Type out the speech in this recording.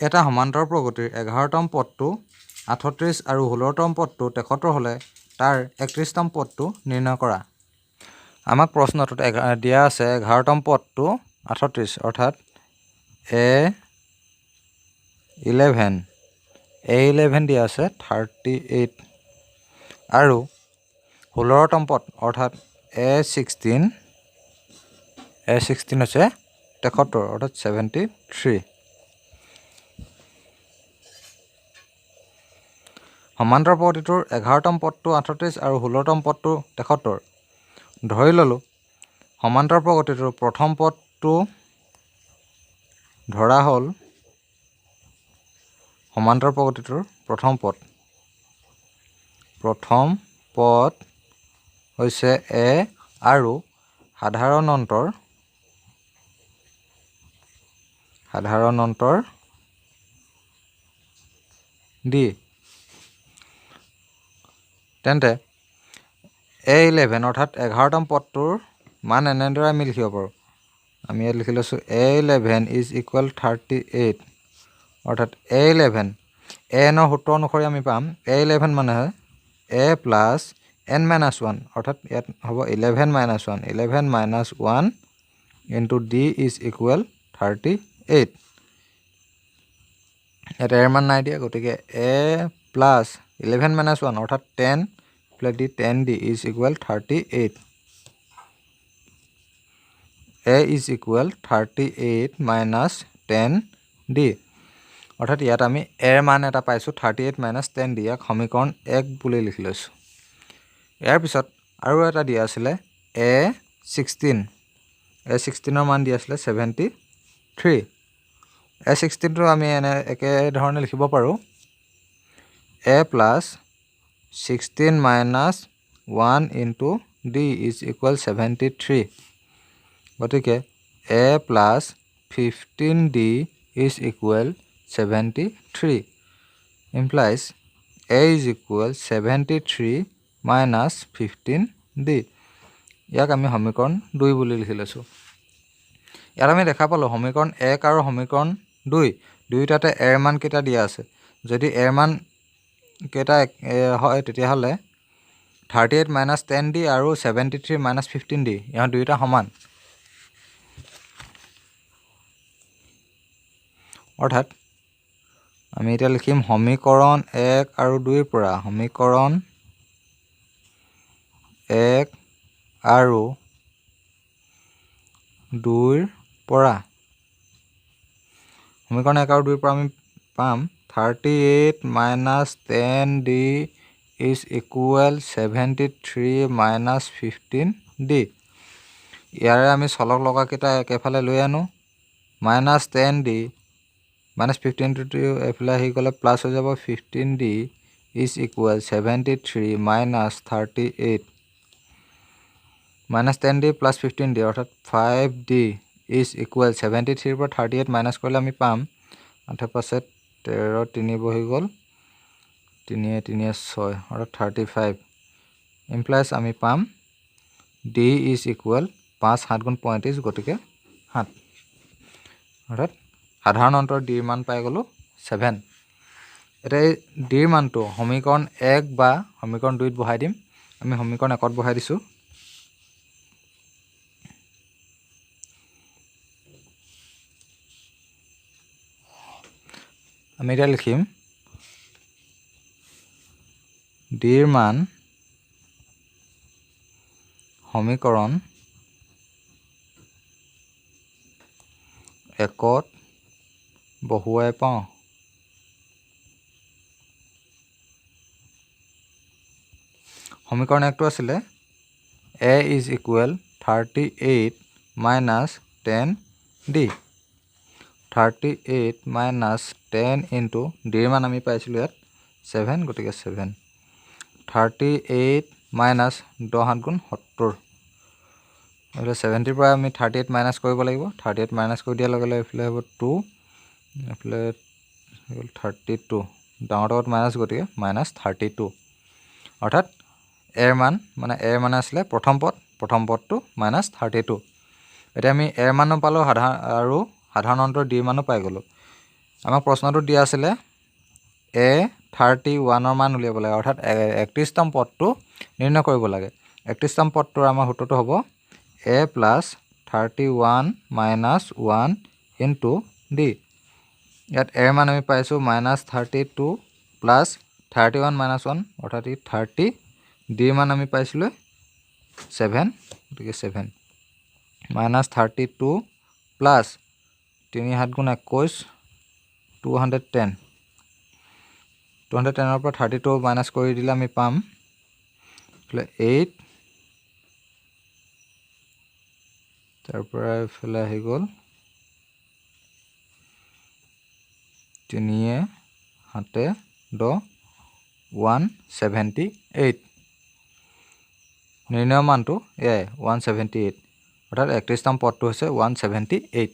এটা সমান্তৰ প্ৰগতিৰ 11তম পদটো 38 আৰু 16তম পদটো 73 হ'লে তাৰ 31তম পদটো নিৰ্ণয় কৰা। আমাক প্ৰশ্নটোত দিয়া আছে 11তম পদটো 38, অৰ্থাৎ এ ইলেভেন দিয়া আছে 38 আৰু 16তম পদ অৰ্থাৎ এ ছিক্সটিন হৈছে 73, অৰ্থাৎ 73। সমান্তৰ প্ৰগতিটোৰ 11তম পদটো 38 আৰু 16তম পদটো 73। ধৰি ল'লোঁ সমান্তৰ প্ৰগতিটোৰ প্ৰথম পদটো ধৰা হ'ল সমান্তৰ প্ৰগতিটোৰ প্ৰথম পদ হৈছে এ আৰু সাধাৰণ অন্তৰ ডি। তেন্তে এ ইলেভেন অৰ্থাৎ 11তম পদটোৰ মান এনেদৰে আমি লিখিব পাৰোঁ। আমি ইয়াত লিখি লৈছোঁ A eleven is equal 38, অৰ্থাৎ এ ইলেভেন এ এনৰ সূত্ৰ অনুসৰি আমি পাম এ ইলেভেন মানে হয় A plus N minus one, অৰ্থাৎ ইয়াত হ'ব eleven minus one, eleven minus one into D is equal 38। ইয়াত এৰ মান নাই দিয়া, গতিকে A plus eleven minus one অৰ্থাৎ ten plus D, ten D is equal 38। A is equal 38 minus ten D, অৰ্থাৎ ইয়াত আমি এৰ মান এটা পাইছোঁ 38 মাইনাছ টেন ডি। ইয়াক সমীকৰণ 1 বুলি লিখি লৈছোঁ। ইয়াৰ পিছত আৰু এটা দিয়া আছিলে এ ছিক্সটিন, এ ছিক্সটিনৰ মান দিয়া আছিলে 73। এ ছিক্সটিনটো আমি একেধৰণে লিখিব পাৰোঁ A plus sixteen minus one into D is equal 73। গতিকে A plus fifteen D is equal 73 implies A is equal 73 minus fifteen D. ইয়াক আমি সমীকৰণ 2 বুলি লিখি লৈছোঁ। ইয়াত আমি দেখা পালোঁ সমীকৰণ 1 আৰু সমীকৰণ 2 দুয়োটাতে এৰ মান কেইটা দিয়া আছে। যদি এৰ মান কেইটা হয় তেতিয়াহ'লে 38 মাইনাছ টেন ডি আৰু 73 মাইনাছ ফিফটিন ডি ইহঁত দুয়োটা সমান, অৰ্থাৎ আমি এতিয়া লিখিম সমীকৰণ 1 আৰু 2ৰ পৰা সমীকৰণ 1 আৰু 2ৰ পৰা সমীকৰণ 1 আৰু 2ৰ পৰা আমি পাম 38 minus ten D is equal 73 minus fifteen D. ইয়াৰে আমি চলক লগাকেইটা একেফালে লৈ আনো, মাইনাছ টেন ডি মাইনাছ ফিফটিনটো এইফালে আহি গ'লে প্লাছ হৈ যাব fifteen D is equal 73 minus 38 minus ten D plus fifteen D অৰ্থাৎ ফাইভ ডি is equal 73ৰ পৰা 38 মাইনাছ কৰিলে আমি পাম আঠ পাঁচে তেৰ, তিনি বহি গ'ল, তিনিয়ে তিনিয়ে ছয়, অৰ্থাৎ 35। ইমপ্লাইজ আমি পাম ডি is equal 5 7 গুণ 35, গতিকে 7, অৰ্থাৎ সাধাৰণ অন্তৰ ডিৰ মান পাই গ'লোঁ 7। এতিয়া এই ডিৰ মানটো সমীকৰণ 1 বা সমীকৰণ 2ত বহাই দিম। আমি সমীকৰণ 1ত বহাই দিছোঁ। আমি এতিয়া লিখিম ডিৰ মান সমীকৰণ 1ত বহুৱাই পাওঁ। সমীকৰণ 1টো আছিলে A is equal 38 minus ten D, 38 minus ten into ডিৰ মান আমি পাইছিলোঁ ইয়াত 7, গতিকে 7, 38 মাইনাছ দহ সাত গুণ 70, এইফালে 70ৰ পৰা আমি 38 মাইনাছ কৰিব লাগিব। 38 মাইনাছ কৰি দিয়াৰ লগে লগে এইফালে হ'ব 2, এইফালে 32, ডাঙৰ লগত মাইনাছ, গতিকে মাইনাছ 32, অৰ্থাৎ এৰ মান মানে এৰ মানে আছিলে প্ৰথম পদ, প্ৰথম পদটো মাইনাছ 32। এতিয়া আমি এৰ মানো পালোঁ আৰু সাধাৰণ অন্তৰ ডিৰ মানো পাই গ'লোঁ। আমাক প্ৰশ্নটো দিয়া আছিলে এ 31ৰ মান উলিয়াব লাগে, অৰ্থাৎ 31তম পদটো নিৰ্ণয় কৰিব লাগে। 31তম পদটোৰ আমাৰ সূত্ৰটো হ'ব A plus 31 minus 1 into D. ইয়াত এৰ মান আমি পাইছোঁ minus 32 plus 31 minus 1, অৰ্থাৎ ই 30। ডিৰ মান আমি পাইছিলোঁ 7, গতিকে 7 মাইনাছ 32 প্লাছ 3 7 গুণ 21, 210। 210ৰ পৰা 32 মাইনাছ কৰি দিলে আমি পাম এইফালে 8, তাৰ পৰা এইফালে আহি গ'ল 3 7 10, 178। নিৰ্ণয় মানটো এয়াই 178, অৰ্থাৎ 31তম পদটো হৈছে 178।